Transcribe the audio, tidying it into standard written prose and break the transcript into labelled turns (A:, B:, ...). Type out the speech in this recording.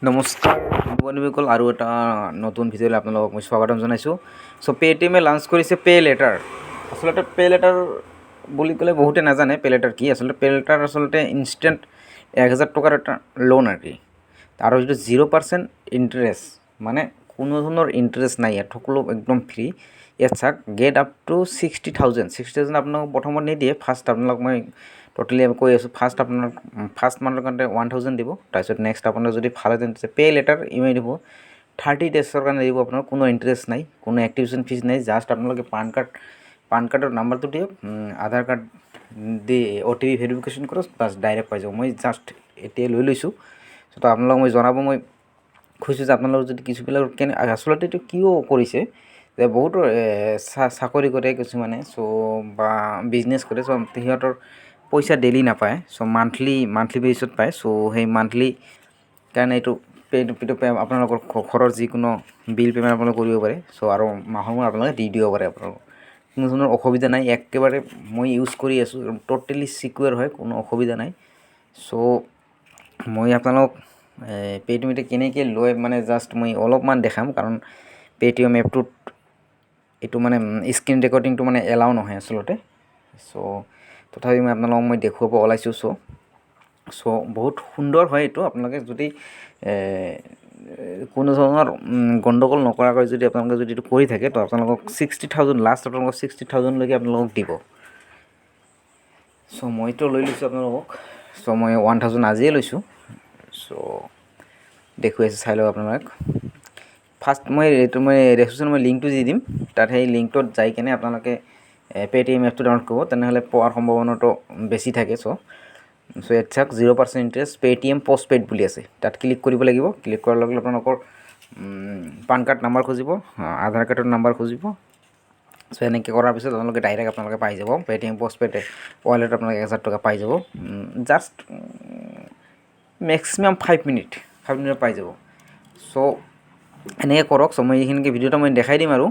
A: নমস্কাৰ বন্ধুসকল, আৰু এটা নতুন ভিডিঅ'লৈ আপোনালোকক মই স্বাগতম জনাইছোঁ। চ' পে'টিএমে লাঞ্চ কৰিছে পে' লেটাৰ। আচলতে পে' লেটাৰ বুলি ক'লে বহুতে নাজানে পে' লেটাৰ কি। আচলতে পে' লেটাৰ আচলতে ইনষ্টেণ্ট 1000 টকাৰ এটা লোন আৰু কি, আৰু যিটো 0% ইণ্টাৰেষ্ট, মানে কোনো ধৰণৰ ইণ্টাৰেষ্ট নাই ইয়াত, সকলো একদম ফ্ৰী। ইয়াত চাওক, get up to 60,000। 60,000 আপোনালোকক প্ৰথমত নিদিয়ে। ফাৰ্ষ্ট আপোনালোক মই ট'টেলি কৈ আছোঁ, ফাৰ্ষ্ট আপোনাৰ ফাৰ্ষ্ট মান্থৰ কাৰণে 1000 দিব। তাৰপিছত নেক্সট আপোনাৰ যদি ভাল হয়, তেন্তে পে' লেটাৰ ইমেইল দিব। 30 ডেজৰ কাৰণে দিব আপোনাৰ, কোনো ইণ্টাৰেষ্ট নাই, কোনো এক্টিভেশ্যন ফিজ নাই। জাষ্ট আপোনালোকে পান কাৰ্ড, পান কাৰ্ডৰ নাম্বাৰটো দিয়ক, আধাৰ কাৰ্ড দি অ'টিপি ভেৰিফিকেশ্যন কৰক, বাছ, ডাইৰেক্ট পাই যাব। মই জাষ্ট এতিয়াই লৈ লৈছোঁ। চ' তো আপোনালোকক মই জনাব মই খুজিছোঁ যে আপোনালোক যদি কিছুবিলাক কেনে আচলতে এইটো কিয় কৰিছে যে বহুতো চাকৰি কৰে কিছুমানে, চ' বা বিজনেছ কৰে, চ' সিহঁতৰ পইচা ডেইলি নাপায়, চ' মান্থলি মান্থলি বেচিছত পায়। চ' সেই মান্থলি কাৰণে এইটো পে' আপোনালোকৰ ঘৰৰ যিকোনো বিল পে'মেণ্ট আপোনালোকে কৰিব পাৰে। চ' আৰু মাহৰ মূৰত আপোনালোকে দি দিব পাৰে, আপোনালোকৰ কোনো ধৰণৰ অসুবিধা নাই। একেবাৰে মই ইউজ কৰি আছোঁ, ট'টেলি ছিকিউৰ হয়, কোনো অসুবিধা নাই। চ' মই আপোনালোক পে'টিএম এতিয়া কেনেকৈ লয়, মানে জাষ্ট মই অলপমান দেখাম, কাৰণ পে'টিএম এপটোত এইটো মানে স্ক্ৰীণ ৰেকৰ্ডিংটো মানে এলাউ নহয় আচলতে। চ' তথাপি মই আপোনালোকক মই দেখুৱাব ওলাইছোঁ। চ' চ' বহুত সুন্দৰ হয় এইটো। আপোনালোকে যদি কোনো ধৰণৰ গণ্ডগোল নকৰাকৈ যদি আপোনালোকে যদি এইটো কৰি থাকে, তো আপোনালোকক 60,000, লাষ্ট আপোনালোকক 60,000লৈকে আপোনালোকক দিব। চ' মইতো লৈ লৈছোঁ আপোনালোকক। চ' মই 1000 আজিয়ে লৈছোঁ। চ' দেখুৱাইছোঁ, চাই লওক আপোনালোক। ফাৰ্ষ্ট মই এইটো মই ডেছক্ৰিপশ্যনত মই লিংকটো দি দিম, তাত সেই লিংকটোত যাই কেনে আপোনালোকে পে'টিএম এপটো ডাউনলোড কৰিব, তেনেহ'লে পোৱাৰ সম্ভাৱনাটো বেছি থাকে। চ' চ' ইয়াত চাওক, 0% ইণ্টাৰেষ্ট পে'টিএম পষ্টপেইড বুলি আছে, তাত ক্লিক কৰিব লাগিব। ক্লিক কৰাৰ লগে লগে আপোনালোকৰ পান কাৰ্ড নাম্বাৰ খুজিব, আধাৰ কাৰ্ডৰ নাম্বাৰ খুজিব। চ' এনেকৈ কৰাৰ পিছত আপোনালোকে ডাইৰেক্ট আপোনালোকে পাই যাব, পে'টিএম পষ্টপেইড ৱালেট আপোনালোকে 1000 টকা পাই যাব। জাষ্ট মেক্সিমাম 5 মিনিট, 5 মিনিটত পাই যাব। চ' এনেকৈ কৰক। চ' মই এইখিনিকে ভিডিঅ'টো মই দেখাই দিম আৰু।